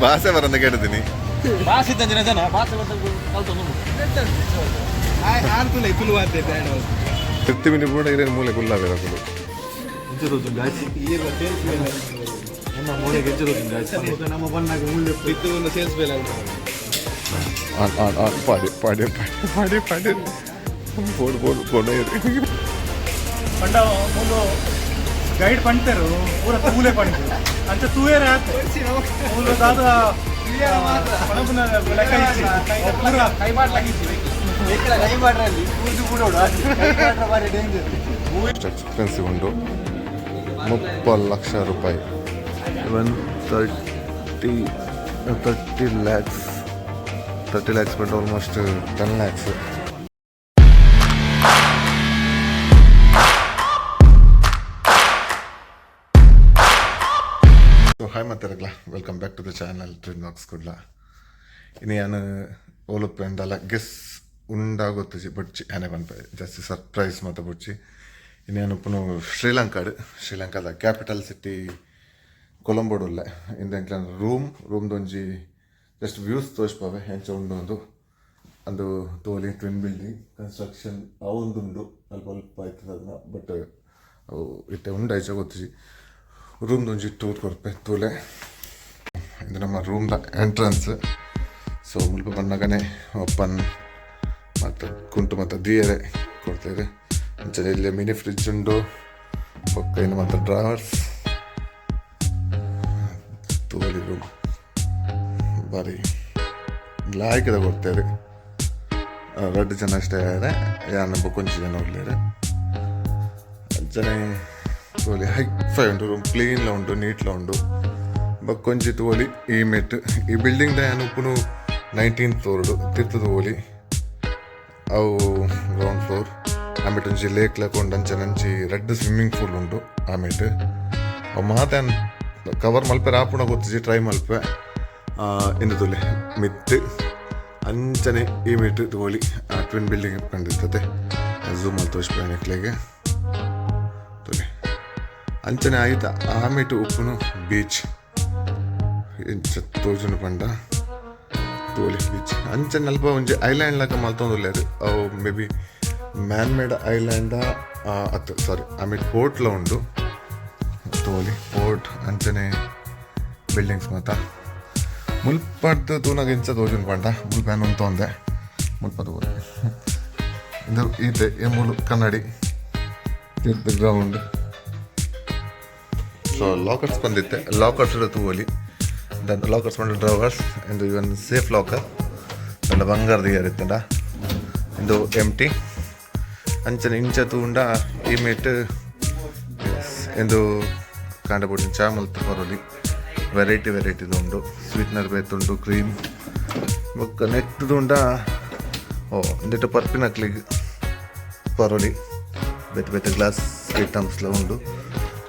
ಭಾಷೆ ಬರಂದ ಕೇಳ್ತೀನಿ. ಭಾಷೆ ಇದ್ದಂಜಿನ ಜನ ಭಾಷೆ ಕಲ್ತೊಂದು. ತಿರ್ತಿ ಮಿನಿ ಕೂಡ ಇರೇನು ಮೂಲೆ ಗುಲ್ಲಾವೆ ಆನ್ ಆನ್ ಆನ್ ಪಾಡಿ ಪಾಡಿ ಪಾಡಿ ಪಾಡಿ ಪಾಡಿ ಬೋಡು ಬೋಡು ಬೋಡು. ಪಂಡ ಮೂಲು ಗೈಡ್ ಪಂಟರು ಪೂರ ತೂಲೆ ಪಂಡು ಅಂಚ ತೂಯರೆ ಆತು. ಮೂಲು ದಾದ ಪಣಪುನ ಲೆಕ್ಕ ಇಜ್ಜಿ. ಪೂರ ಕೈ ಮಾಡ್ಲಾಗಿತ್ತು ಕೈ ಮಾಡ್ರಲ್ಲಿ ಕೂದು ಬಿಡೋಡು ಕೈ ಮಾಡ್ರೆ ಬಾರಿ ಡೇಂಜರ್. ಅಷ್ಟು ಎಕ್ಸ್ಪೆನ್ಸಿವ್ ಉಂಟು, 30 ಲಕ್ಷ ರೂಪಾಯಿ. 130, 30 lakhs, 30 lakhs, but almost 10 lakhs. So hi ಮಾತಾಡಗ್ಲ, welcome back to the channel twin box Kudla. ಇನ್ನು ಯಾನು ಓಲುಪ್ಪೆ ಅಂದಲ್ಲ ಗೆಸ್ ಉಂಡಾಗೊತ್ತುಜಿ ಬೊಡ್ಚಿ ಆನೆ ಪನ್ಪೆ ಜಾಸ್ತಿ ಸರ್ಪ್ರೈಸ್ ಮಾತ ಬೊಡ್ಚಿ. ಇನ್ನು ಯಾನು ಶ್ರೀಲಂಕಾಡ್, ಶ್ರೀಲಂಕಾದ ಕ್ಯಾಪಿಟಲ್ ಸಿಟಿ ಕೊಲಂಬೋಡು ಉಲ್ಲೆ. ಇಂದು ಎಂಕ್ಲೆನ ರೂಮ್ ರೂಮ್ದೊಂಜಿ ಜಸ್ಟ್ ವ್ಯೂಸ್ ತೋಜ್ಪಾವೆ ಎಂಚ ಉಂಡು ಅಂದು. ಅಂದು ತೋಲಿ, ಟ್ವಿನ್ ಬಿಲ್ಡಿಂಗ್ ಕನ್ಸ್ಟ್ರಕ್ಷನ್ ಅವೊಂದುಂಡು, ಅಲ್ಪ ಅಲ್ಪ ಆಯ್ತದ ಅದನ್ನ. ಬಟ್ ಅವು ಇತ್ತೆ ಉಂಡು ಐಚ ಗೊತ್ತುಜಿ. ರೂಮ್ದೊಂಜಿ ಟೂರ್ ಕೊರ್ಪೆ, ತೂಲೆ. ಇದು ನಮ್ಮ ರೂಮ್ದ ಎಂಟ್ರೆನ್ಸ್. ಸೊ ಮುಲ್ಪ ಬನ್ನಗನೆ ಓಪನ್ ಮತ್ತು ಕುಂಟು ಮತ್ತು ದಿಯರೆ ಕೊಡ್ತೇವೆ. ಅಂಚನೆ ಇಲ್ಲಿ ಮಿನಿ ಫ್ರಿಜ್ ಉಂಡು. ಬೊಕ್ಕ ಇನ್ನು ಮತ್ತು ಡ್ರಾವರ್ಸ್ ತೋಲಿ. ರೂಮ್ ಬಾರಿ ಲಾಯ್ಕದ ಕೊಡ್ತೇವೆ. ರಡ್ಡ್ ಜನ ಅಷ್ಟೇ ಆರೆ, ಯಾನ ಬೊಕ್ಕೊಂಜಿ ಜನ ಉಲ್ಲೆರ್. ಅಂಚನೆ ತೋಲಿ, ಹೈ ಫೈ ಉಂಟು ರೂಮ್, ಕ್ಲೀನ್ಲ ಉಂಟು, ನೀಟ್ಲ ಉಂಟು. ಬೊಕ್ಕೊಂಜಿ ತೋಲಿ ಈ ಮೆಟ್ ಈ ಬಿಲ್ಡಿಂಗ್ ಯಾನ್ ಉಪ್ಪುನು 19th floor ತಿರ್ತು ತೋಲಿ. ಅವು ಗ್ರೌಂಡ್ ಫ್ಲೋರ್. ಆಮೇಲೆ ಒಂಜಿ ಲೇಕ್ ಲೆಕ್ಕ ಉಂಡು. ಅಂಚನೆ ಅಂಚಿ ರಡ್ಡ್ ಸ್ವಿಮ್ಮಿಂಗ್ ಪೂಲ್ ಉಂಟು. ಆಮೇಲೆ ಅವು ಮಾತ ಕವರ್ ಮಲ್ಪೆರೆ ಆಪುಣ ಗೊತ್ತಿಜಿ, ಟ್ರೈ ಮಲ್ಪೆ. ಇಂದು ತುಲೆ ಮಿತ್ತು. ಅಂಚನೆ ಈ ಮೆಟ್ಟು ತೋಲಿ, ಆ ಟ್ವಿನ್ ಬಿಲ್ಡಿಂಗ್ ಕಂಡಿರ್ತದೆ. ಝೂಮ್ ಅಲ್ಲಿ ತೋರಿಸ್ಬೇಡ ನೆಕ್ಲೆಗೆ, ತುಲೆ. ಅಂಚನೆ ಆಯ್ತ ಆಮೇಟು ಉಪ್ಪುನು ಬೀಚ್ ಇಂಚ ತೋಜುನು ಪಂಡ ತೋಲಿ ಬೀಚ್. ಅಂಚನೆ ಅಲ್ಪ ಒಂಜಿ ಐಲ್ಯಾಂಡ್ ಲೆಕ್ಕ ಮಲ್ತೊಂದುಲ್ಲೆರ್. ಅವು ಮೇ ಬಿ ಮ್ಯಾನ್ ಮೇಡ್ ಐಲ್ಯಾಂಡ ಅತ್ತು, ಸಾರಿ, ಆಮೇಲೆ ಪೋರ್ಟ್ಲ ಉಂಡು, ತೋಲಿ ಪೋರ್ಟ್. ಅಂಚನೆ ಬಿಲ್ಡಿಂಗ್ಸ್ ಮಾತ ಮುಲ್ಪಡ್ದು ತೂನಾಗ ಇಂಚ ತೋಜುಂಡು ಪಂಡ ಮುಲ್ಪ ಯಾನ್ ಉಂತೊಂದೆ ಮುಲ್ಪ ತೋಲಿ. ಇಂದು ಈತೆ ಈ ಮೂಲು ಕನ್ನಡಿ ತಿರ್ತ್ ಗ್ರೌಂಡ್. ಸೊ ಲಾಕರ್ಸ್ ಬಂದಿತ್ತೆ, ಲಾಕರ್ಸ್ ತೂವೊಲಿ. ದನ್ ಲಾಕರ್ಸ್ ಪಂಡ ಡ್ರಾವರ್ಸ್. ಇಂದು ಇವನ್ ಸೇಫ್ ಲಾಕರ್ ಪಂಡ ಬಂಗಾರದ ಇತ್ತಂಡ. ಇಂದು ಎಂಟಿ. ಅಂಚನೆ ಇಂಚ ತೂಂಡ ಈ ಮೇಟ್ ಇಂದು ಕಾಂಡ ಬೊಡಿನ ಚಾ ಮಲ್ತ್ ಬರೊಲಿ. ವೆರೈಟಿ ವೆರೈಟಿದು ಉಂಡು, ಸ್ವೀಟ್ನರ್ ಬೇತುಂಡು, ಕ್ರೀಮ್. ಬೊಕ್ಕ ನೆಟ್ ತೂಂಡ, ಓ ಇಂದೆಟ್ ಪರ್ಪಿನಕ್ಲೆಗ್ ಪರೊಲಿ, ಬೇತೆ ಬೇತೆ ಗ್ಲಾಸ್ ಐಟಮ್ಸ್ಲ ಉಂಡು.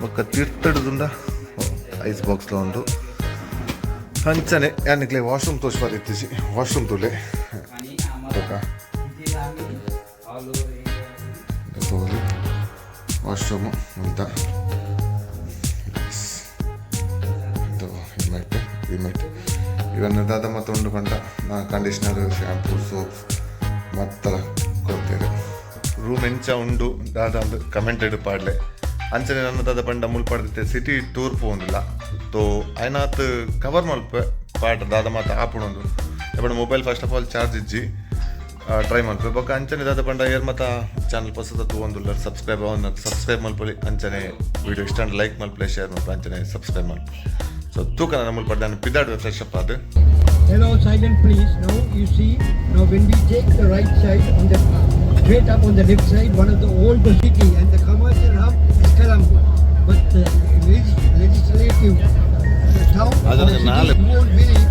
ಬೊಕ್ಕ ತಿರ್ತಡ್ದುಂಡ ಐಸ್ ಬಾಕ್ಸ್ಲ ಉಂಡು. ಅಂಚನೆ ಯಾನಿಕ್ಲೆ ವಾಶ್ರೂಮ್ ತೋಜ್ಪಾರ ಇತ್ತಿಜಿ, ವಾಶ್ರೂಮ್ ತೂಲೆ. ಬೊಕ್ಕ ತೋಲಿ ವಾಶ್ರೂಮು ಅಂತ. ಇದು ಇಮೆಟ್ ಇಮೆಟ್ ಇವನ್ ದಾದ ಮತ್ತೆ ಉಂಡು ಪಂಡ ನಾ ಕಂಡೀಷ್ನರ್, ಶ್ಯಾಂಪೂ, ಸೋಪ್ ಮತ್ತಲ ಕೊಡ್ತೇವೆ. ರೂಮ್ ಎಂಚ ಉಂಡು ದಾದ ಅಂದ್ ಕಮೆಂಟೆಡ್ ಪಾಡ್ಲೆ. ಅಂಚನೆ ನನ್ನ ದಾದ ಪಂಡ ಮುಲ್ಪಡ್ದಿತ್ತೆ ಸಿಟಿ ಟೂರ್ ಪೋಂದಿಲ್ಲ ತೋ ಐನಾತ್ ಕವರ್ ಮಲ್ಪೆ ಪಾಟ ದಾದ ಮಾತ ಆಪುಣೊಂದು. But mobile first of all charge ಇಜ್ಜಿ, ಟ್ರೈ ಮಲ್ಪೆ. ಬೊಕ್ಕ ಅಂಚನೆ ದಾದ ಪಂಡ ಏರ್ ಮತ ಚಾನಲ್ ಪೊಸತ ತೂವೊಂದುಲ್ಲ, ಸಬ್ಸ್ಕ್ರೈಬ್ ಅವನ್ನ ಸಬ್ಸ್ಕ್ರೈಬ್ ಮಲ್ಪೊಲಿ. ಅಂಚನೆ ವಿಡಿಯೋ ಇಷ್ಟ ಲೈಕ್ ಮಲ್ಪಲೆ, ಶೇರ್ ಮಲ್ಪಲೆ, ಅಂಚನೆ ಸಬ್ಸ್ಕ್ರೈಬ್ ಮಲ್ಪಲೆ. ಸೊ ತೂಕ ನನ್ನ ಮುಲ್ಪ ನಾನು ಪಿದಾಡುವೆ ಫ್ರೆಶ್ ಅಪ್ ಅದು. Hello, silent please. Now you see, now when we take the right side on the straight up on the left side, one of the old city and the commercial hub is Colombo. But the legislative town of the city, you won't believe.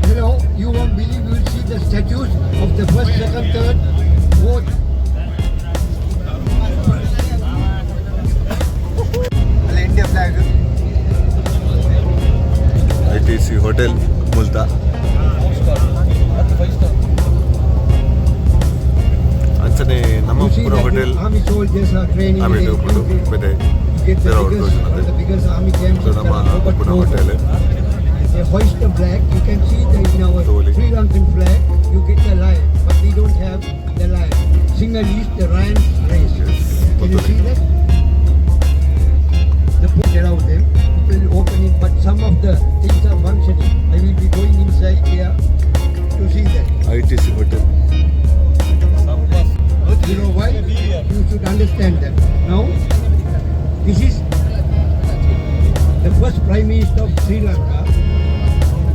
Hello, you won't believe, you will see the statues of the first, second, third, fourth. India flag. ITC hotel ಮುಲ್ತ. 5 star. ಅಂಚನೆ ನಮ್ಮ You see ಪುರ that hotel the army soldiers are training. ಆಮೇಲೆ They ಉಪ್ಪುಂಡು ಬೇತೆ You get the ಬೇರೆ biggest, one of the biggest army camps so in ನಮ್ಮ Colombo, but ಉಪ್ಪುನ no. Hotel. They're Hoist the flag. You can see that in our Totally. Sri Lankan flag, you get the lion, but we don't have the lion. Sinhalese, the Ryan's race. Yes, Can you totally. see that? The put allow them, it will open it, but some of the things are functioning. I will be going inside here to see that. ITC hotel. You know why? You should understand that. Now, this is the first Prime Minister of Sri Lanka.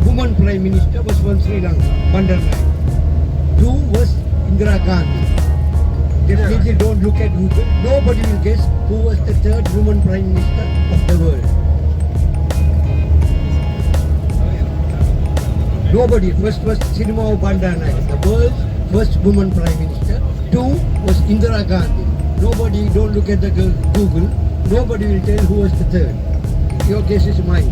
Woman Prime Minister was from Sri Lanka, Bandaranaike. Two was Indira Gandhi. Definitely don't look at Google. Nobody will guess who was the third woman Prime Minister of the world. Nobody. First was Sirimavo Bandaranaike, the world's first woman prime minister. Two was Indira Gandhi. Nobody, don't look at the Google. Nobody will tell who was the third. Your guess is mine.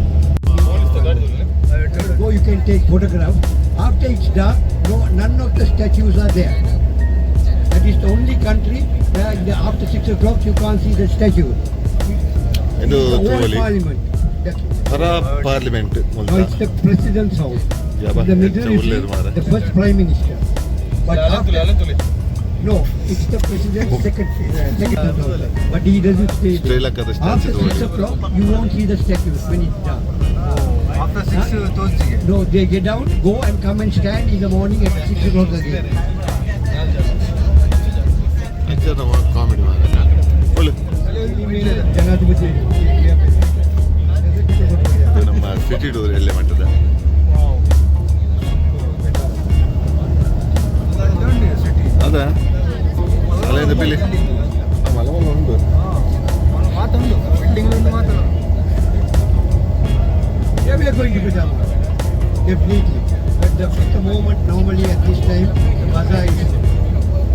Go, you can take photograph. After it's dark, no, none of the statues are there. That is the only country where in the, after 6 o'clock you can't see the statue. ಇದು The old ತೋಲಿ parliament. That's ಹೊರ parliament Now it's the president's house. Yeah, In the middle you see ಒಳ್ಳೆದು ಮಾರ್ರೆ. the first prime minister. But after, no, it's the president's secretary, secretary also. But he doesn't stay there. ಶ್ರೀಲಂಕಾದ After statue 6 o'clock, you won't see the statues when it's dark. After 6 ತೋಜಿಗೆ No, they get down, go and come and stand in the morning at 6 o'clock again. Comedy ಮಾರ್ರೆ. ಒಳ್ಳೆ ಜನಾಧಿಪತಿ ಇದು ನಮ್ಮ city tour ಎಲ್ಲೇ ಮಟ್ಟದ city ಅದ ಅಲ್ಲಿಂದ ಬಿಲ್ಲಿ ಮಲಮಲ ಉಂಟು ಮಾತುಂಡು building ಉಂಟು ಮಾತು Yeah, we are going to Pajama. Definitely. But the, at the moment, normally at this time, the bazaar is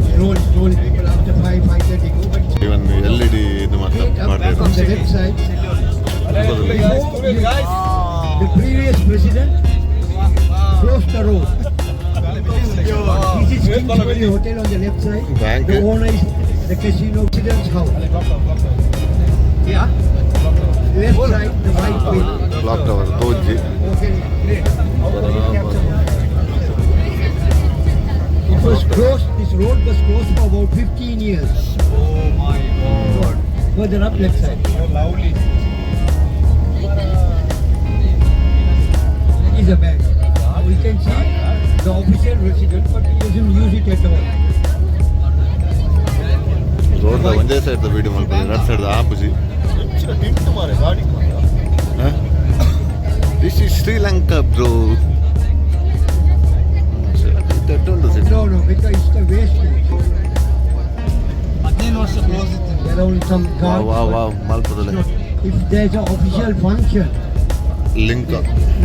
slowly, slowly people after 5, 5:30 go. But it's even LED ಇದು ಮಾತ್ರ straight up ಮಾಡ್ತಾರೆ on the left side. Before you- The previous president closed the road. This is Kingsbury Hotel on the left side. Bank. The owner is the casino president's house. Yeah. Left side, the white building. Clock tower ತೋಜಿ Okay, great. It was closed, this road was closed for about 15 years. Oh my God. Further up left side. Lovely. Is a bank. Now we can see the official resident, but he doesn't use it at all. Road ಒಂದೇ side video ಮಲ್ಪುನಿ ರಡ್ side ಆಪುಜಿ this is Sri Lanka bro ಉಂಟು city No, no, because it's the waste. ಹದಿನೈದು ವರ್ಷ close ಇತ್ತು There are only some wow guards. Wow but wow ಮಲ್ಪದಲೆ not- If there's an official function, link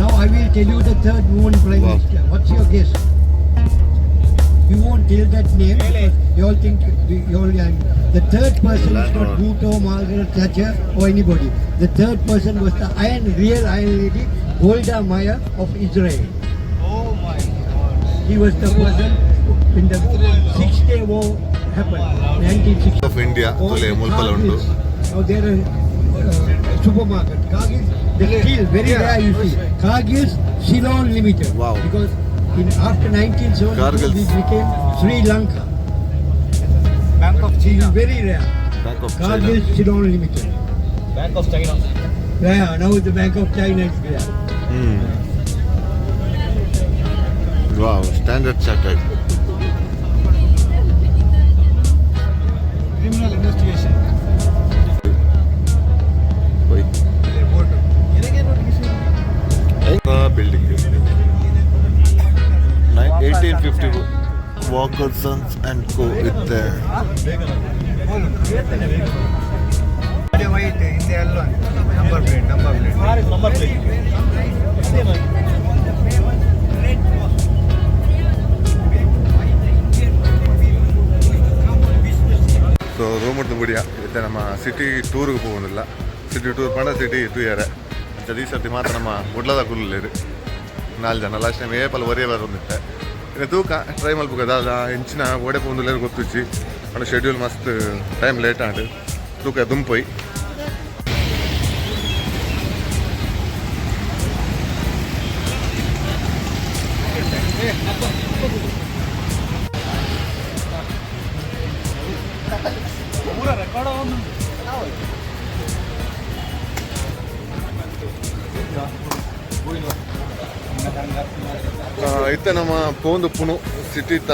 now I will tell you the third woman prime Wow. minister. What's your guess? You won't tell that name because you all think you all. The third person is not Bhutto, Margaret Thatcher, or anybody. The third person was the iron, real iron lady, Golda Meir of Israel. Oh my God He was the person when the Six Day War happened, 1960. Of India All ತೊಲೆ the ಮುಲ್ಪಲ ಉಂಟು Cargills. Now there are supermarket. Cargills, the steel, very rare you see. Cargills Ceylon Limited. Wow. Because in after 1972 Cargills. we became Sri Lanka. Bank of This is China very rare. Bank of China Cargills Ceylon Limited. Bank of China Yeah, now the Bank of China is there. Hmm wow Standard Chartered criminal investigation bye boat building 1850 Walker Sons and Co ಇತ್ತೆ white ಹಿಂದೆ ಎಲ್ಲ number plate number plate number plate. So room ಉಡ್ದು ಬುಡಿಯ ಇತ್ತೆ ನಮ್ಮ city ಟೂರ್ಗೆ ಹೋಗೋದಿಲ್ಲ city tour ಪಂಡ city ತೂಯರೆ ಅಂಚ ಈ ಸರ್ತಿ ಮಾತ್ರ ನಮ್ಮ ಉಡ್ಲದ ಕುಲ್ಲೇರು ನಾಲ್ಕು ಜನ ಲಾಸ್ಟ್ ಟೈಮ್ ಏಪಲ್ ಒರೇ ಬರೋದಿತ್ತೆ ಇನ್ನು ತೂಕ ಟ್ರೈ ಮಲ್ಪುಗ ದಾದ ಇಂಚಿನ ಓಡೆ ಪೋಂದುಲ್ಲೇರು ಗೊತ್ತುಚ್ಚಿ ಅಂಡ ಶೆಡ್ಯೂಲ್ ಮಸ್ತ್ ಟೈಮ್ ಲೇಟ್ ಆಂಡ್ ತೂಕ ದುಂಪೊಯ್. ಇತ್ತೆ ನಮ್ಮ ಪೋಂದು ಪುಣು ಸಿಟಿತ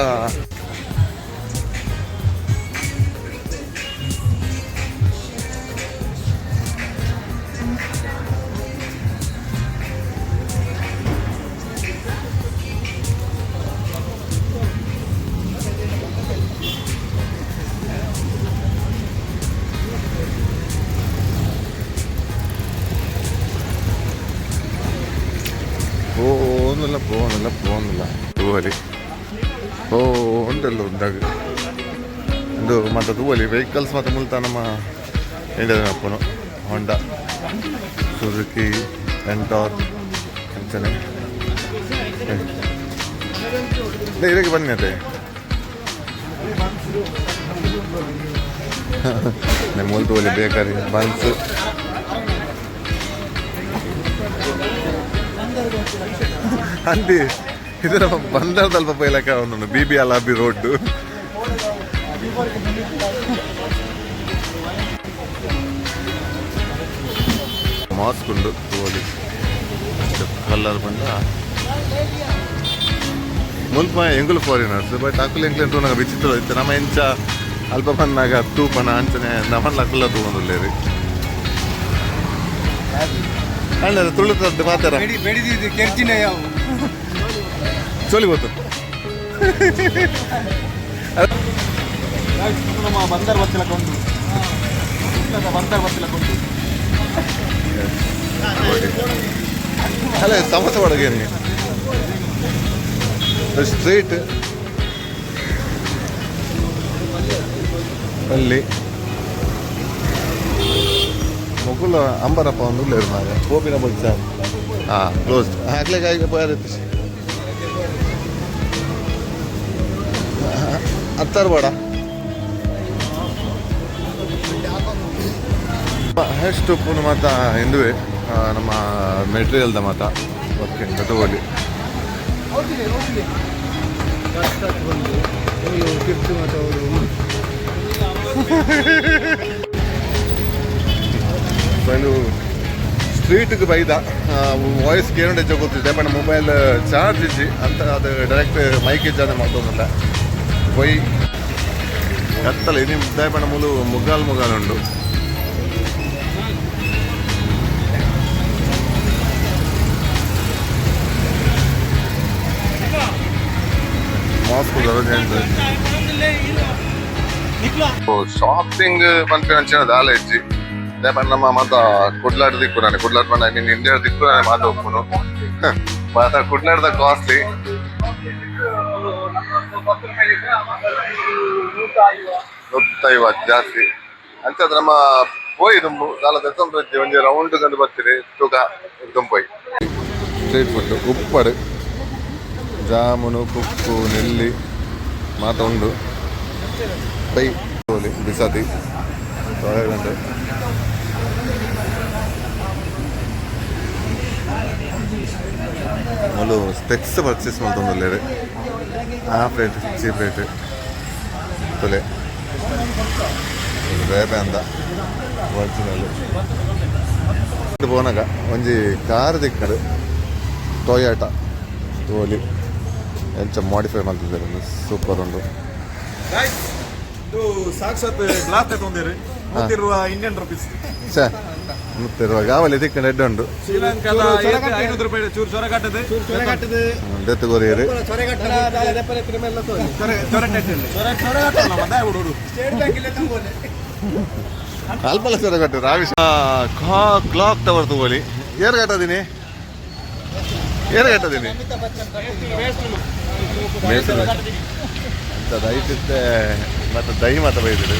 പോകുന്നില്ല പോകുന്നില്ല പോകുന്നില്ല തൂവലി ಓ ಉಂಟಲ್ಲ ಉಂಟಾಗ ಇದು ಮತ್ತು ತೂವಲಿ ವೆಹಿಕಲ್ಸ್ ಮತ್ತು ಮುಲ್ತ ನಮ್ಮ ಇಂಡಿಯಾದ ಅಪ್ಪನು ಹೊಂಡಾ ಸುಜುಕಿ ಎಂಟಾರ್ ಅಂಚನೆ ಇದಕ್ಕೆ ಬನ್ನಿ ಅತ್ತೆ ನಿಮ್ಮ ಮುಲ್ ತೂವಲಿ ಬೇಕರಿ ಬನ್ಸ್ ಅಂದಿ ಇದರ ಬಂದರ್ದಲ್ಪ ಪೈಲಕ ಒಂದೊಂದು B B Alabi road mask ಉಂಡು ತೋಲಿ ಕಲ್ಲರ್ ಬಂದ ಮುಲ್ಪ ಎಂಗುಲು ಫಾರಿನರ್ಸ್ ಬಟ್ ಅಕುಲು ಎಂಕ್ಲೆನ್ ತೂನಗ ವಿಚಿತ್ರ ಇತ್ತು ನಮ್ಮ ಎಂಚ ಅಲ್ಪ ಬನ್ನಾಗ ತೂಪನ ಅಂಚನೆ ನಮನ್ ಅಕುಲ ತೂವೊಂದುಲ್ಲೇರಿ ಅಣ್ಣ ತುಳು ತದ್ದು ಮಾತಾರ ಬೆಡಿದಿದ್ದು ಕೆರ್ಜಿನ ಯಾವ ಚೋಲಿ ಗೊತ್ತು ನಮ್ಮ ಬಂದರ್ ಬತ್ತಿಲಕ ಉಂಟು ಬಂದರ್ ಬತ್ತಿಲಕ ಉಂಟು. ಅಲ್ಲ ಸಮೋಸ ಒಳಗೇನಿ ಸ್ಟ್ರೀಟ್ ಅಲ್ಲಿ ಮೊಗುಲ ಅಂಬರಪ್ಪ ಒಂದು ಉಲ್ಲೇರು ಮಾರೆ ಗೋಪಿನ ಬೊಲ್ಸ ಹಾಂ ಕ್ಲೋಸ್ಡ್ ಹಾಕ್ಲಿಕ್ಕೆ ಆಗಿ ಪೋಯಾರ ಹತ್ತಾರು ಬೇಡ ಎಷ್ಟು ಉಪ್ಪುನು ಮಾತ ಹಿಂದುವೆ ನಮ್ಮ ಮೆಟೀರಿಯಲ್ದ ಮಾತ ಓಕೆ ತಗೋಲಿ ಬೈಲು ಸ್ಟ್ರೀಟ್ಗೆ ಬೈದ ವಾಯ್ಸ್ ಕೇಳೋಣ ಹೆಚ್ಚು ಗೊತ್ತಿದೆ ಬಟ್ ಮೊಬೈಲ್ ಚಾರ್ಜ್ ಇಜ್ಜಿ ಅಂತ ಅದು ಡೈರೆಕ್ಟ್ ಮೈಕ್ ಇಜ್ಜಾನೆ ಮಾಡ್ತೊಂದಿಲ್ಲ ಪೊಯ್ ಕತ್ತಲೆ ಇನಿ ದಯಪಣ ಮುಲು ಮುಗ್ಗಾಲ್ ಮುಗಾಲ್ ಉಂಡು. ಮಾಸ್ಕ್ ಶಾಪಿಂಗ್ ಪನ್ಪಿನಂಚಿನ ದಾಲ ಇಜ್ಜಿ ದಾಯೆ ನಮ್ಮ ಮಾತ ಕುಡ್ಲಾಡ್ ದಿಕ್ಕು ನಾನು ಕುಡ್ಲಾಡ್ ಪಂಡ I mean India ದಿಕ್ಕು ನಾನು ಮಾತ ಒಪ್ಪುನು ಮಾತ ಕುಡ್ಲಾಡ್ದ ಕಾಸ್ಟ್ಲಿ 150 ಜಾಸ್ತಿ ಅಂಚಾದ ನಮ್ಮ ಪೋಯಿ ದುಂಬು ದಾಲ ದೆತ್ತೊಂದು ಒಂಜಿ ರೌಂಡ್ ಕಂದು ಬರ್ತೀರಿ ತೂಕ ದುಂಪೋಯ್ ಸ್ಟ್ರೀಟ್ ಫುಡ್ ಉಪ್ಪಡು ಜಾಮೂನು ಕುಕ್ಕು ನೆಲ್ಲಿ ಮಾತ ಉಂಡು ಬೈ ಬಿಸಾತಿ ತೊಳೆಗಂಟು ಮೂಲು ಸ್ಪೆಕ್ಸ್ ಪರ್ಚೇಸ್ ಮಲ್ತೊಂದುಲ್ಲೆರ್ ಹಾಫ್ ರೇಟ್ ಚೀಪ್ ರೇಟ್ ತುಲೆ ರೇಬೆ ಅಂದ ಒರಿಜಿನಲ್ ಪೋನಗ ಒಂಜಿ ಕಾರ್ ದಿಕ್ಕಡ್ ಟೊಯಾಟ ತೋಲಿ ಎಂಚ ಮಾಡಿಫೈ ಮಲ್ತಿದ್ದಾರೆ ಸೂಪರ್ ಉಂಡು. ಇದು ಸಾಕ್ಷಾತ್ ಗ್ಲಾಸ್ ತೊಂದರೆ ನೂತಿರುವ ಇಂಡಿಯನ್ ರುಪೀಸ್. ಛೇ ಮುತ್ತಿರುವಾಗ ಆವಲ್ಲಿ ದಿಕ್ಕಂಡ ಎಡ್ಡೆ ಉಂಡು. ಶ್ರೀಲಂಕಾದ 500 ರೂಪಾಯಿ ಚೂರು ಚೊರ ಕಟ್ಟದೆ. ದೆತ್ತು ಕೊರಿಯರ್. ಅಲ್ಪಲ ಸರ ಕಟ್ಟು ರಾವಿಶ್ ಕ್ಲಾಕ್ ಟವರ್ ತಗೋಲಿ ಏರ್ ಕಟ್ಟದೀನಿ ಏರ್ ಕಟ್ಟದೀನಿ ಅಂತ ದಯತಿತ್ತೆ ಮತ್ತೆ ದೈ ಮಾತ ಬೈದಿರು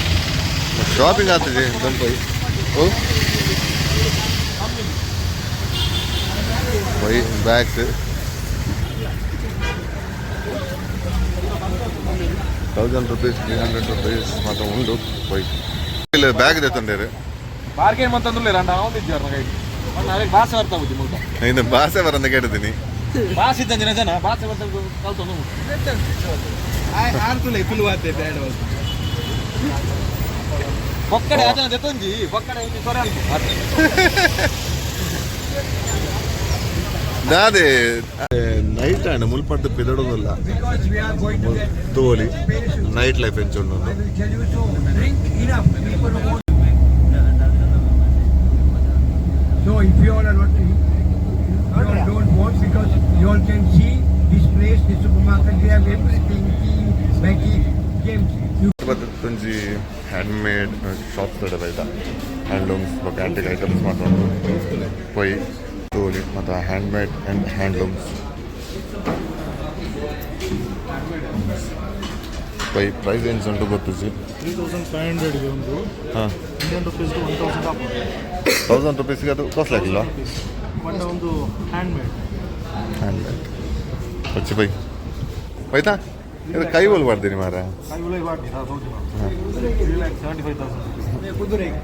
ಶಾಪಿಂಗ್ ಆಗ್ತದೆ ದಂಪೈ ಓ ಬೈ bags 1000 rupees 300 rupees ಮಾತ್ರ ಉಂಡು ಪೊಯ್ ಇಲ್ಲ ಬ್ಯಾಗ್ ದೆತ್ತೊಂಡೇರು. ಬಾರ್ಗೇನ್ ಮಂತಂದ್ರೆ ರಂಡ ಅವನಿದ್ದಾರೆ ಕೈ ಅದೇ ಭಾಷೆ ಬರ್ತಾ ಬುದ್ಧಿ ಮುಲ್ತ. ಇನ್ನು ಭಾಷೆ ಬರಂದ ಕೇಳಿದ್ದೀನಿ. ಭಾಷೆ ಇದ್ದ ಜನ ಜನ ಭಾಷೆ ಬರ್ತಾ ಕಲ್ತೊಂದು. ಬೊಕ್ಕಡೆ ಆಜನ ದೆತ್ತೊಂಜಿ ಬೊಕ್ಕಡೆ ಒಂಜಿ ಸೊರೆ ಅಲ್ಪ. ದಾದೆ ನೈಟ್ ಆಂಡ್ ಮುಲ್ಪಟ್ಟು ಪಿದಡೋದಲ್ಲ. Because we are going to get ತೋಲಿ very soon. Night life ಎಂಚುಂಡು. I will tell you, so drink enough. People who want. So if you all are not, you all don't want, because you all can see this place, this supermarket, we have everything, tea, Maggi, games. You ಒಂಜಿ hand ಮೇಡ್ shop ತಡೆ ಬೈದ handlooms ಬೊಕ antique items ಮಾತೊಂಡು ಪೊಯ್ ತೋಲಿ ಮತ್ತು hand ಮೇಡ್ and handlooms pi price ಎಂಚ ಉಂಟು ಗೊತ್ತುಜಿ. 3500ಗೆ ಒಂದು. ಹಾಂ. ಇಂಡಿಯನ್ ರುಪೀಸ್ಗೆ 1000 ಆಗ್ಬೋದು. 1000 ರುಪೀಸ್ಗೆ ಅದು ಕಾಸ್ಟ್ಲಿ ಆಗಿಲ್ಲ. ಬಟ್ ಒಂದು ಹ್ಯಾಂಡ್ ಮೇಡ್. ಹ್ಯಾಂಡ್ ಮೇಡ್ ಬಚ್ಚಿ ಬೈ ಹೋಯ್ತಾ ಇದು ಕೈ ಹೋಲ್ ಮಾಡ್ತೀನಿ ಮಾರ. ಕೈ ಉಲೈ ಬಾಡ್ನಿ 3,75,000 rupees.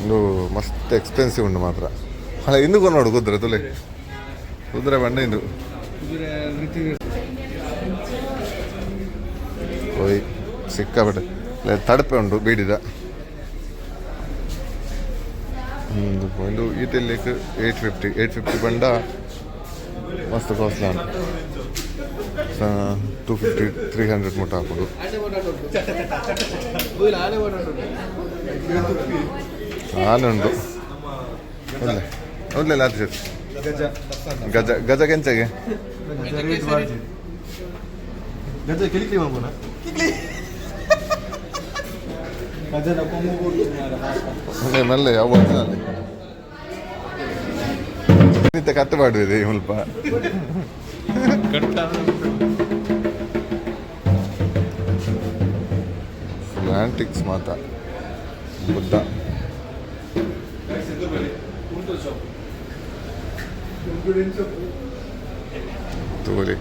ಇದು ಮಸ್ತ್ ಎಕ್ಸ್ಪೆನ್ಸಿವ್ ಉಂಟು ಮಾತ್ರ. ಅಲ್ಲ, ಇಂದು ನೋಡು ಕುದುರೆ ತುಲೆ ಕುದುರೆ ಬಂಡ ಇಂದು ಓಯ್ ಸಿಕ್ಕಾಪಟ್ಟೆ ಇಲ್ಲ, ತಡಪೆ ಉಂಟು ಬೀಡಿದ ಒಂದು ಈತೆಲ್ಲಿಕ್ 850 850 ಬಂಡ ಮಸ್ತ್ ಕಾಸ್ಟ್ಲಿ ಉಂಟು. 250 300 ಮುಟ್ಟ ಹಾಕೋದು. ಆನೆ ಉಂಟು ಒಳ್ಳೆ ಒಳ್ಳೆ ಲಾತಿ. ಗಜ. ಗಜ ಗಜ ಕೆಂಚಗೆ. ಗಜ ರೇಟ್ ಬಾರ್ಜಿ ಗಜ ಕಿಲಿಕ್ಲಿ ಮಾಡ್ಬೋಣ ಗಜದ ಕೊಂಬು ಕೊಟ್ಟು. ಮೆಲ್ಲೆ ಮೆಲ್ಲೆ ಯಾವ ಅಲ್ಲಿ ಕತ್ತು ಮಾಡುವಿದೆ ಮುಲ್ಪ. ಫುಲ್ ಆಂಟಿಕ್ಸ್ ಮಾತ ಬುದ್ಧ ತಗೋರಿ.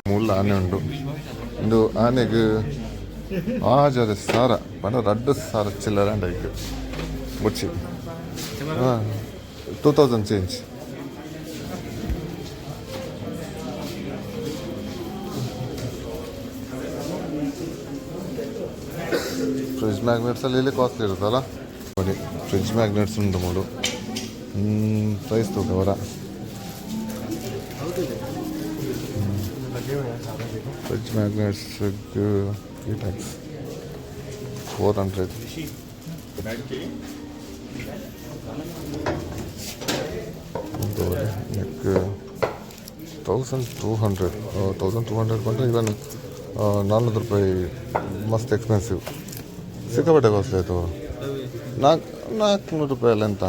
ಮೂಲ ಆನೆ ಉಂಟು. ಇಂದು ಆನೆಗ್ ಆಜರೆ ಸಾರ ಪಂಡ ರಡ್ಡು ಸಾರ ಚಿಲ್ಲರೆ ಅಂಡ ಐಕ್ ಬೊಚ್ಚಿ 2000 ಚೇಂಜ್. ಫ್ರಿಜ್ ಮ್ಯಾಗ್ನೆಟ್ಸ್ ಅಲ್ಲಿ ಇಲ್ಲಿ ಕಾಸ್ಟ್ಲಿ ಇರುತ್ತಲ್ಲ ನೋಡಿ. ಫ್ರಿಜ್ ಮ್ಯಾಗ್ನೆಟ್ಸ್ ಉಂಟು ಮೂಡು ಪ್ರೈಸ್ ತೂಕ ಅವರ fridge magnets tax 400 like 1200 1200 ಬಂದರೆ ಇವನ್ 400 ರೂಪಾಯಿ. ಮಸ್ತ್ ಎಕ್ಸ್ಪೆನ್ಸಿವ್, ಸಿಕ್ಕಾಪಟ್ಟೆ ಕಾಸ್ಟ್ಲಿ ಆಯಿತು. ನಾಲ್ಕು 400 ರೂಪಾಯಿ ಅಲ್ಲ ಎಂತ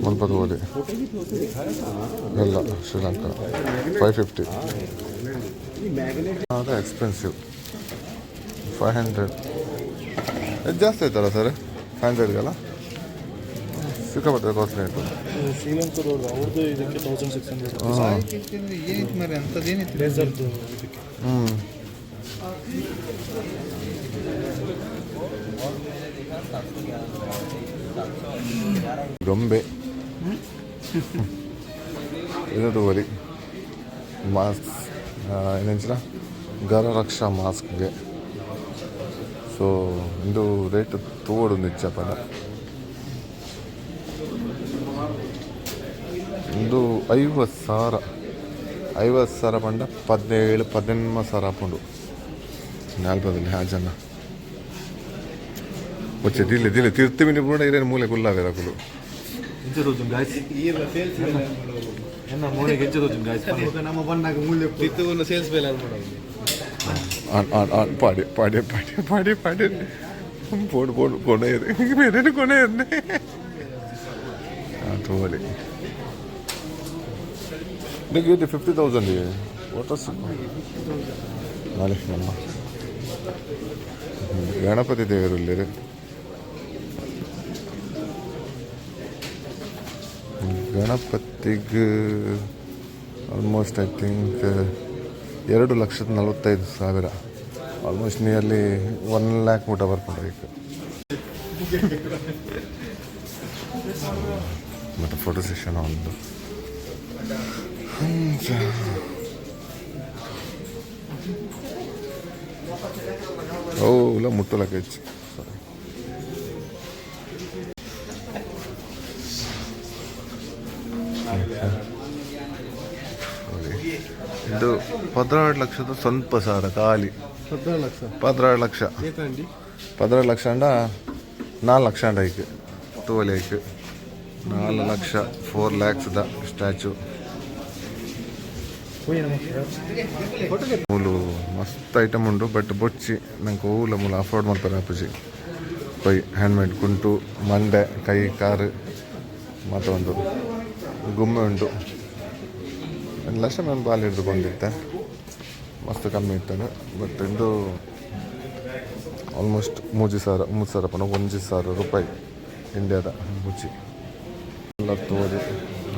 ಮುಲ್ಪದ ಹೋಲಿ ಎಲ್ಲ ಶ್ರೀಲಂಕಾ 550 ಅದೇ ಎಕ್ಸ್ಪೆನ್ಸಿವ್. 500 ಇದು ಜಾಸ್ತಿ ಆಯ್ತಲ್ಲ ಸರ್ 500ಗೆಲ್ಲ ಸಿಕ್ಕಾಪಟ್ಟೆ ಕಾಸ್ಟ್ಲಿ ಆಯಿತು. ಶ್ರೀಲಂಕಾದವ್ರದ್ದು ಅವ್ರದ್ದು ಇದಕ್ಕೆ 1600. ಹಾಂ. ಏನಿತ್ತು ಮರೆ ಅಂಥದ್ದೇನಿತ್ತು? ಲೇಸರ್ದು ಇದಕ್ಕೆ. ಹ್ಞೂ. ಗೊಂಬೆ ಇದು ಬರಿ ಮಾಸ್ಕ್ ಏನಂಚಿನ ಗರರಕ್ಷಾ ಮಾಸ್ಕ್ಗೆ. ಸೊ ಇಂದು ರೇಟ್ ತೋಡು ನಿಚ್ಚ ಪದ ಇಂದು 50,000 50,000 ಪಂಡ 17 18 ಸಾವಿರ ಹಾಕೊಂಡು ನಾಲ್ಪದಲ್ಲಿ ಆ ಜನ వచ్చే ದಿಲ್ಲಿ ದಿಲ್ಲಿ ತಿರ್ತಿ ಮಿನಿ ಪೂರ ಇರೇನು ಮೂಲೆ ಕುಲ್ಲಾವೇರ ಕುಲು. ಎಂಚ ತೋಜುಂಡು ಗಾಯ್ಸ್? ಎನ್ನ ಮೋನೆಗೆ ಎಂಚ ತೋಜುಂಡು ಗಾಯ್ಸ್? ನಮ್ಮ ಬಣ್ಣಾಗ ಮೂಲ್ಯ ಸೇಲ್ಸ್ ಬೇಲೆ ಮಾಡೋದು. ಆನ್ ಆನ್ ಆನ್ ಪಾಡಿ ಪಾಡಿ ಪಾಡಿ ಪಾಡಿ ಪಾಡಿ ಪೋಡು ಪೋಡು ಕೊನೆಯರು ಬೇರೆ ಕೊನೆಯರ್ನೆ ತೋಲಿ ನಿಮಗೆ 50,000 ವಾಟರ್ಸ್ ನಾಳೆ ನಮ್ಮ ಗಣಪತಿ ದೇವರು ಇಲ್ಲಿರು. ಗಣಪತಿಗೆ almost I think 2,45,000, almost nearly 1 lakh ಮುಟ ಬರ್ಕೊಂಡು ಈಗ. ಮತ್ತು ಫೋಟೋ ಸೆಷನ್ ಒಂದು. ಓಲ ಮುಟ್ಟುಲಕ ಹೆಚ್ಚು. ಇದು 12 ಲಕ್ಷದ ಸ್ವಲ್ಪ ಸಾವಿರ ಖಾಲಿ. 12 ಲಕ್ಷ. 12 ಲಕ್ಷ. ಏತಂಡಿ? 12 ಲಕ್ಷ ಅಂಡ 4 ಲಕ್ಷ ಅಂಡ ಐಕ್ ತೋಲಿ ಐಕ್ 4 ಲಕ್ಷ, 4 ಲ್ಯಾಕ್ಸ್ the statue. ಮೂಲು ಮಸ್ತ್ ಐಟಮ್ ಉಂಡು, ಬಟ್ ಬೊಚ್ಚಿ ನಂಗೆ ಓಲ ಮೂಲ ಅಫೋರ್ಡ್ ಮಾಡ್ತಾರೆ ಅಪ್ಪುಜಿ. ಪೈ ಹ್ಯಾಂಡ್ಮೇಡ್ ಕುಂಟು, ಮಂಡೆ, ಕೈ, ಕಾರು, ಮತ್ತು ಒಂದು ಗುಮ್ಮೆ ಉಂಟು. 1 ಲಕ್ಷ మేము ಬಾಲ್ ಹಿಡಿದುಕೊಂಡಿದ್ದೆ, ಮಸ್ತ್ ಕಮ್ಮಿ ಇತ್ತು. ಬಟ್ ಇಂದು ಆಲ್ಮೋಸ್ಟ್ 3 ಸಾವಿರ, 3 ಸಾವಿರ ಪನ 1,000 ರೂಪಾಯಿ ಇಂಡಿಯಾದ ಮುಚ್ಚಿ ಎಲ್ಲ ತೋಲಿ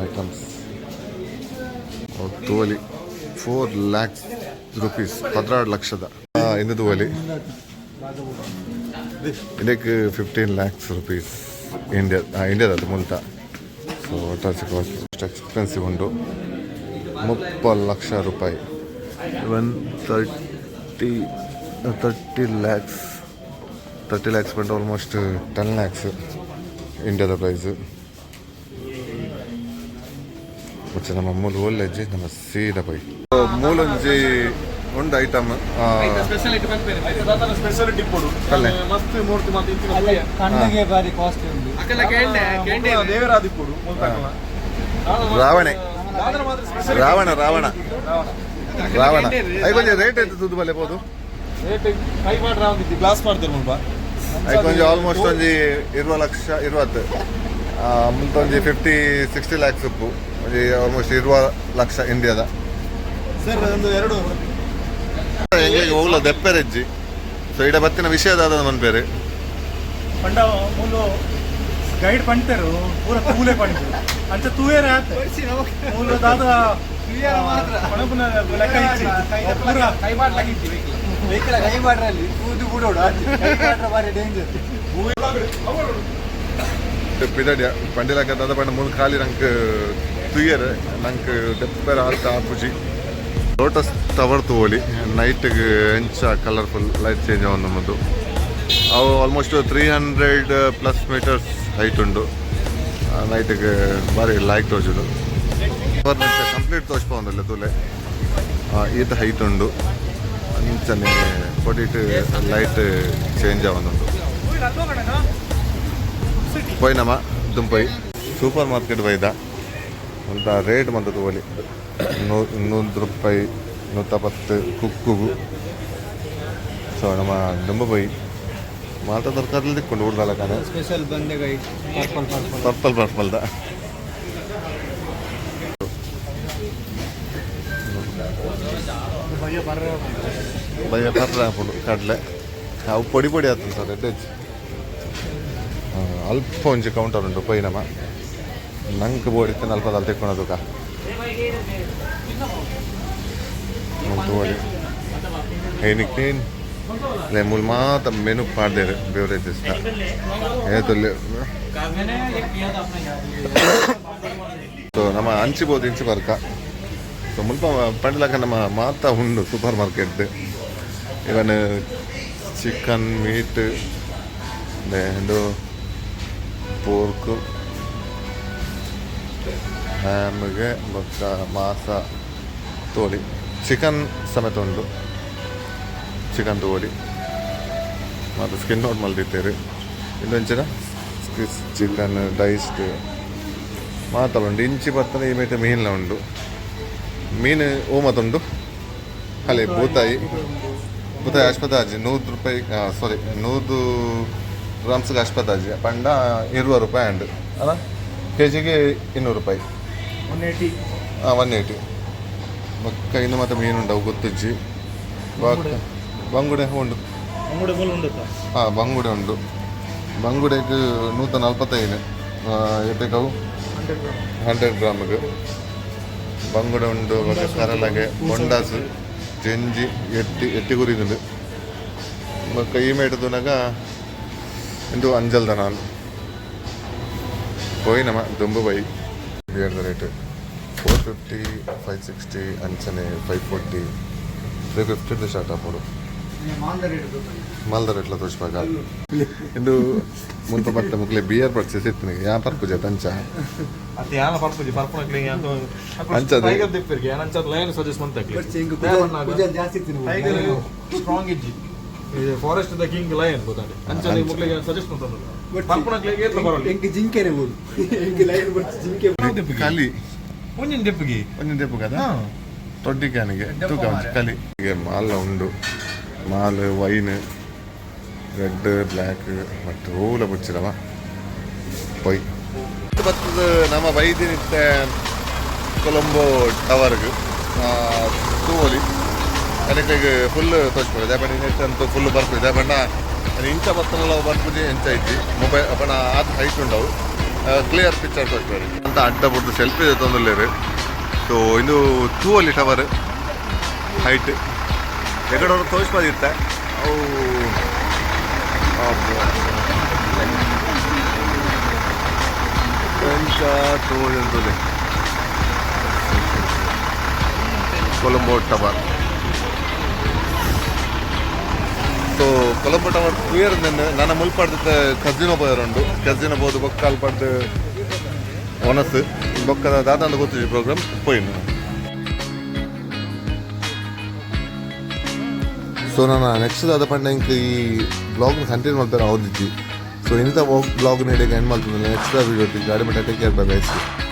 ಐಟಮ್ಸ್ ತೋಲಿ. 4 ಲ್ಯಾಕ್ಸ್ ರುಪೀಸ್, 12 ಲಕ್ಷದ ಇಂದು ತೋಲಿ. ಇದಕ್ಕೆ 15 ಲ್ಯಾಕ್ಸ್ ರುಪೀಸ್ ಇಂಡಿಯಾ, ಇಂಡಿಯಾದ ಮುಲ್ತ. ಸೊ ಅಷ್ಟು ಎಕ್ಸ್ಪೆನ್ಸಿವ್ ಉಂಟು. 30 ಲಕ್ಷ ರೂಪಾಯಿ, 130, 30 ಲ್ಯಾಕ್ಸ್, 30 ಲ್ಯಾಕ್ಸ್ ಬಂದು ಆಲ್ಮೋಸ್ಟ್ 10 ಲ್ಯಾಕ್ಸ್ ಇಂಡಿಯಾದ ಪ್ರೈಸ್. ಬಟ್ ನಮ್ಮ ಮೂಲು ಒಳ್ಳೆಜ್ಜಿ, ನಮ್ಮ ಸೀದಾ ಪೈ ಮೂಲೊಂಜಿ ಒಂದು ಐಟಮ್. ಸ್ಪೆಷಾಲಿಟಿ ಇಪ್ಪೊಡು. ಅಲ್ಲೇ. ಮಸ್ತ್ ಮೂರ್ತಿ ಮಾತ ಇಂಚಿನ. ಕಣ್ಣಿಗೆ ಬಾರಿ ಕಾಸ್ಟ್ಲಿ ಉಂಟು. ಅಕಲ ಕೇಂಡೆ ಕೇಂಡೆ ದೇವರಾದಿಪ್ಪೊಡು ಮುಲ್ತಕಲ. ರಾವಣೆ. ದಾದನ ಮಾತ್ರ ಸ್ಪೆಷಲ್. ರಾವಣ, ರಾವಣ, ರಾವಣ. I ಕೊಂಚ ರೇಟ್ ಐತೆ ತುದು ಬಲ್ಲೆ ಪೋದು. ರೇಟ್ ಕೈ ಮಾಡ್ರ ಒಂದಿದ್ದಿ ಗ್ಲಾಸ್ ಮಾಡ್ತಾರೆ ಮುಲ್ಪ. I ಕೊಂಚ ಆಲ್ಮೋಸ್ಟ್ ಒಂಜಿ 20 ಲಕ್ಷ, 20 ಮುಲ್ತ ಒಂಜಿ 50 60 ಲ್ಯಾಕ್ಸ್ ಉಪ್ಪು. ಒಂಜಿ ಆಲ್ಮೋಸ್ಟ್ 20 ಲಕ್ಷ ಇಂಡಿಯಾದ. ಸರ್, ಒಂದು ಎರಡು. ಎಂಗ್ಲಿಗೆ ಹೋಗ್ಲ ದೆಪ್ಪೆರೆಜ್ಜಿ. ಸೊ ಇಡ ಬತ್ತಿನ ವಿಷಯ ದಾದ ಮನ್ಪೇರು? ಪಂಡ ಮೂಲು ಗೈಡ್ ಪಂಟರು ಪೂರ ತೂಲೆ ಪಂಡು ಅಂಚ ತೂಯರೆ ಆತ ಮೂಲು ದಾದ ಪಣಪುನ ಲೆಕ್ಕ ಇಜ್ಜಿ ಪೂರ. ಕೈ ಮಾಡ್ಲಾಗಿತ್ತು ವೆಹಿಕಲ್, ಕೈ ಮಾಡ್ರಲ್ಲಿ ಕೂದು ಬಿಡೋಡು. ಕೈ ಮಾಡ್ರೆ ಬಾರಿ ಡೇಂಜರ್. ಪಿದಡಿಯ ಪಂಡಿಲಕ್ಕ ದಾದ ಪಂಡ ಮೂಲು ಖಾಲಿ ನಂಕ್ ತುಯ್ಯರ್, ನಂಕ್ ದೆಪ್ಪೆರ ಆತ ಆಪುಜಿ. ಲೋಟಸ್ ಟವರ್ ತೋಲಿ, ನೈಟ್ಗೆ ಎಂಚ ಕಲರ್ಫುಲ್ ಲೈಟ್ ಚೇಂಜ್ ಆವೊಂದು. ಅವು ಆಲ್ಮೋಸ್ಟ್ 300 ಪ್ಲಸ್ ಮೀಟರ್ಸ್ ಹೈಟ್ ಉಂಡು. ನೈಟ್ಗೆ ಬಾರಿ ಲೈಕ್ ತೋಜುಡು, ಕಂಪ್ಲೀಟ್ ತೋಜ್ಪೊಂದುಲ್ಲೆ. ತೂಲೆ, ಈತ ಹೈಟ್ ಉಂಡು. ಅಂಚನೆ ಕೊಡಿಟ್ ಲೈಟ್ ಚೇಂಜ್ ಆವೊಂದುಂಡು. ಪೋಯ್ನಮ ದುಂಪೈ ಸೂಪರ್ ಮಾರ್ಕೆಟ್ ಬೈದ. ಅಂತ ರೇಟ್ ಮಂತ ತೂವಲಿ. 100 ರೂಪಾಯಿ, 110 ಕುಕ್ಕುಗು. ಸೊ ನಮ್ಮ ದುಂಬ ಪೋಯಿ ಮಾತ ತರಕಾರಿ ತಿಕ್ಕೊಂಡು ಊರ್ದಲ್ಲ ಕಾನೆ. ಸ್ಪೆಷಲ್ ಬಂದೆಗಾಯಿ ಪರ್ಪಲ್ ಪರ್ಪಲ್. ಪರ್ಪಲ್ ಪರ್ಪಲ್ದ. ಬಯ್ಯ ಪರ್ರ ಆಪುಂಡು ಕಡಲೆ. ಅವು ಪೊಡಿ ಪೊಡಿ ಆತುಂಡು ಸರ್, ಎಡ್ಡೆ. ಅಲ್ಪ ಒಂಜಿ ಕೌಂಟರ್ ಉಂಟು, ಪೋಯಿನಮ. ನಂಕ್ ಬೋಡಿತ್ತು ಅಲ್ಪದ ತೆಕ್ಕೊಳದುಕ ತೋಲಿ. ಹೈನಿಕೇನ್ ಲೇ ಮೂಲು ಮಾತ ಮೆನು ಪಾಡ್ದೇರು ಬೇವರೇಜಸ್ ಏತೊಲ್ಲೆ. ಸೊ ನಮ್ಮ ಅಂಚಿಬೋದು ಇಂಚಿ ಬರ್ಕ. ಸೊ ಮುಲ್ಪ ಪಂಡಲಕ ನಮ್ಮ ಮಾತ ಉಂಡು ಸೂಪರ್ ಮಾರ್ಕೆಟ್. ಇವನ್ ಚಿಕನ್, ಮೀಟ್, ಉಂದು ಪೋರ್ಕ್, ಹ್ಯಾಮ್ಗೆ ಬೊಕ್ಕ ಮಾಸ ತೋಲಿ. ಚಿಕನ್ ಸಮೇತ ಉಂಡು. ಚಿಕನ್ ತೋಲಿ ಮತ್ತು ಸ್ಕಿನ್ ಔಟ್ ಮಲ್ದಿತ್ತೇರು. ಇಂದೊಂಚಿನ ಚಿಕನ್ ಡೈಸ್ಟ್ ಮಾತ ಉಂಡು. ಇಂಚಿ ಬರ್ತದೆ. ಈ ಮೇಟ ಮೀನ್ಲ ಉಂಡು. ಮೀನು ಓ ಮತ್ತುಂಡು ಅಲ್ಲೇ. ಬೂತಾಯಿ, ಬೂತಾಯಿ ಆಸ್ಪತ್ರೆ 100 ರೂಪಾಯಿ, ಸಾರಿ, 100 ಗ್ರಾಮ್ಸ್ಗೆ ಆಸ್ಪತ್ರೆ ಪಂಡ 20 ರೂಪಾಯಿ ಅಂಡ್ ಅಲ್ಲ, ಕೆ ಜಿಗೆ 200 ರೂಪಾಯಿ. 180. ಹಾಂ, 180. ಬೊಕ್ಕ ಇನ್ನು ಮತ್ತೆ ಮೀನುಂಡವು ಗೊತ್ತಿಜ್ಜಿ. ಬೊಕ್ಕ ಬಂಗುಡೆ ಉಂಡು. ಅಂಗುಡೆ ಮೂಲು ಉಂಡು. ಹಾಂ, ಬಂಗುಡೆ ಉಂಡು. ಬಂಗುಡೆಗೆ 145 ಎತ್ತಕವು 100 ಗ್ರಾಮ್ಗೆ ಬಂಗುಡೆ ಉಂಡು. ಬೊಕ್ಕ ಕರಲಗೆ, ಬೊಂಡಾಸು, ಜೆಂಜಿ, ಎಟ್ಟಿ, ಎಟ್ಟಿ ಗುರಿದುಂಡು. ಬೊಕ್ಕ ಈ ಮೇಟದುನಗ ಇಂದು ಅಂಜಲ್ದ. ನಾನು ಪೋಯಿನಮ ದುಂಬು ಬೈ. ಬಿಯರ್ದ ರೇಟ್ 450, 560 ಅಂಚನೆ 540, 350 ಸ್ಟಾರ್ಟ್ ಆಪುಂಡು. ಮಾಲ್ದ ರೇಟ್ಲ ತೋಚ್ಪಾಗ ಇಂದು ಮುಲ್ಪ ಬತ್ತ ಮುಕ್ಲೆ ಬಿಯರ್ ಪರ್ಚೇಸ್ ಇತ್ತು ಯಾ ಪರ್ಪುಜೆ ತಂಚ. ಅತ್ತೆ ಯಾನ ಪರ್ಪುಜಿ ಪರ್ಪುನಕ್ಲೆ ಅಂತ. ಅಂಚದೆ. ಟೈಗರ್ ದಿಪ್ಪರಿಗೆ ಯಾನ್ ಅಂಚ ಲಯನ್ ಸಜೆಸ್ಟ್ ಮಂತಕ್ಲೆ. ಜಾಸ್ತಿ ತಿನ್ನು. ಟೈಗರ್ ಸ್ಟ್ರಾಂಗ್ ಇಜ್ಜಿ, ಫಾರೆಸ್ಟ್ the king lion ಗೊತ್ತಾಂಡೆ. ಅಂಚನೆ ಮುಕ್ಲೆಗೆ ಸಜೆಸ್ಟ್ ಮಂತಂದು ಪರ್ಪುನಕ್ಲೆ ಏತ್ಲ ಬರಲಿ. ಎಂಕ್ ಜಿಂಕೆನೆ ಬೋಡು, ಎಂಕ್ ಲೈನ್ ಬರ್ಚಿ ಜಿಂಕೆ. ಕಲಿ. ಒಂಜಿನ ದೆಪ್ಪುಗಿ. ಒಂಜಿ ದೆಪ್ಪು ಕದ ತೊಡ್ಡಿ ಕ್ಯಾನಿಗೆ ತೂಕ ಒಂಜಿ ಕಲಿ ಮಾಲ್ ಉಂಡು. Mall wine red black but ಓಲ ಬುಚ್ಚಿರವ ಪೊಯ್ ಬತ್ತದ. ನಮ್ಮ ಬೈದಿನಿತ್ತೆ ಕೊಲಂಬೋ ಟವರ್ಗ್ ತೂವೊಲಿ. ಕನೆಕ್ಟ್ ಫುಲ್ ತೋಚ್ಪೊಡು ದಾಯೆ ನೆಟ್ ಅಂತೂ ಫುಲ್ ಬರ್ಪುಜಿ. ದಾಯೆ ಪಂಡ ಇಂಚ ಬತ್ತನಲ ಬರ್ಪುಜಿ, ಎಂಚ ಇಜ್ಜಿ ಮೊಬೈಲ್ ಪಂಡ ಆತ್ ಹೈಟ್ ಉಂಡವು. ಕ್ಲಿಯರ್ ಪಿಕ್ಚರ್ ತೋಚ್ಪೊಡು ಅಂತ ಅಡ್ಡ ಬುಡ್ದು ಸೆಲ್ಫಿ ತೊಂದುಲ್ಲೆರ್. ಸೊ ಇಂದು ತೂವೊಲಿ ಟವರ್ ಹೈಟ್ ಎಕಡೆ ತೋಚ್ಪದಿತ್ತ ಅವು. ಅಬ್ಬಾ. ಎಂಚ ತೋಜೊಂದುಲ್ಲೆ ಕೊಲಂಬೋ ಟವರ್. ಸೊ ಕೊಲಂಬೋ ಟವರ್ ಕ್ಲಿಯರ್. ನನ್ನ ಮುಲ್ಪಡ್ದು ಕಸಿನೋ ಪೋಯರ್ ಉಂಡು. ಕಸಿನೋ ಬೋದು ಬೊಕ್ಕ ಅಲ್ಪಡ್ದು ಒನಸ್ ಬೊಕ್ಕದ ದಾದಂದು ಗೊತ್ತಿದೆ ಪ್ರೋಗ್ರಾಮ್ ಪೋಯಿನ. ಸೊ ನಾನು ನೆಕ್ಸ್ಟ್ ದಾದ ಪಂಡ ಇಂಕ್ ಈ ಬ್ಲಾಗ್ನ ಕಂಟಿನ್ಯೂ ಮಾಡ್ತಾರೆ ಅವದಿಜ್ಜಿ. ಸೊ ಇಂಥ ಬ್ಲಾಗ್ ನೀಡಿ ಎಂಡ್ ಮಾಡ್ತೀನಿ. ನೆಕ್ಸ್ಟ್ ವೀಡಿಯೋ ಗಾಡಿ ಮಟ್ಟ. Take care, bye bye.